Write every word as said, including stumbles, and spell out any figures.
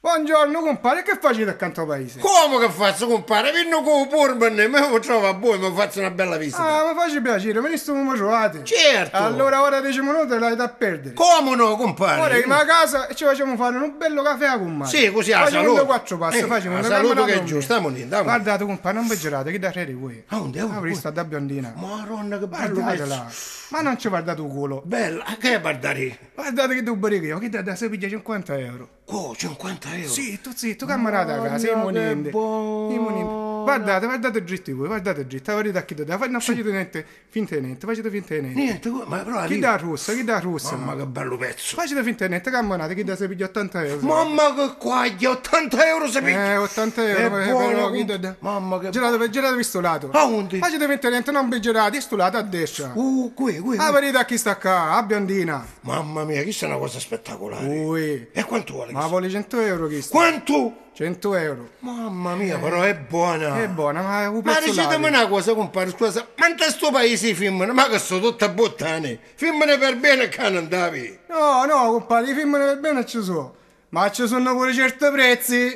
Buongiorno, cumpari, che faciti accantu ô paisi? Comu che fazzu, cumpari? Vinnu cu u purman, mi u trovu a vui, mi fazzu na bella visita. Ah, mi faci piaciri, venisti comu mi truvati? Certu! Allura ora dieci minuti l'aviti a perdiri. Comu no, cumpari? Ora jimu a casa e ci facemu fari un bellu cafè a cummari. Sì, così a salutu. Facimu due quattro passi, eh, facimu a una salutu camminata che è giusta, amu nenti, amu. Guardate, cumpari, non vi girate, chi da reri voi? Aundi, aundi? Avrista da biondina. Maronna, che bellu pezzu. Guardatela. Ma non ci guardate u culo. Bella, a che guardari? Guardate chi du barichi, chi da, da si piglia cinquanta euro. Co, cinquanta euro? Zittu, zittu, camminate a casa, imu nenti. Imu nenti. Guardate, guardate dritti voi, guardate dritti, guardate a chi da, non facite niente, finta di niente, facite finta di niente. Niente, ma però. Chi da russa, chi da russa. Mamma che bellu pezzu. Facite finta di niente, camminate, chi da si piglia ottanta euro. Mamma che quaglia, ottanta euro si piglia. Eh, ottanta euro, ma però chi da, mamma che. Girate, girate vi stu lato. Aundi? Facite finta di niente, non vi girate, stu lato a destra. Uh, qui, qui. Ah, vedete a chi sta qua, a biondina. Mamma mia, chista è una cosa spettacolare. Ui. E quantu vali chista? Ma voli centu euro chista. Quantu? Centu euro. Mamma mia, però è bona. È bona, ma u prezzu. Ma dicitemi una cosa, cumpari, scusa, ma nta stu paisi i fimmini, ma che so tutti buttani? Fimmini per bene ccà non davi. No, no, cumpari, i fimmini per bene ci so. Ma ci sunnu puru certi prezzi.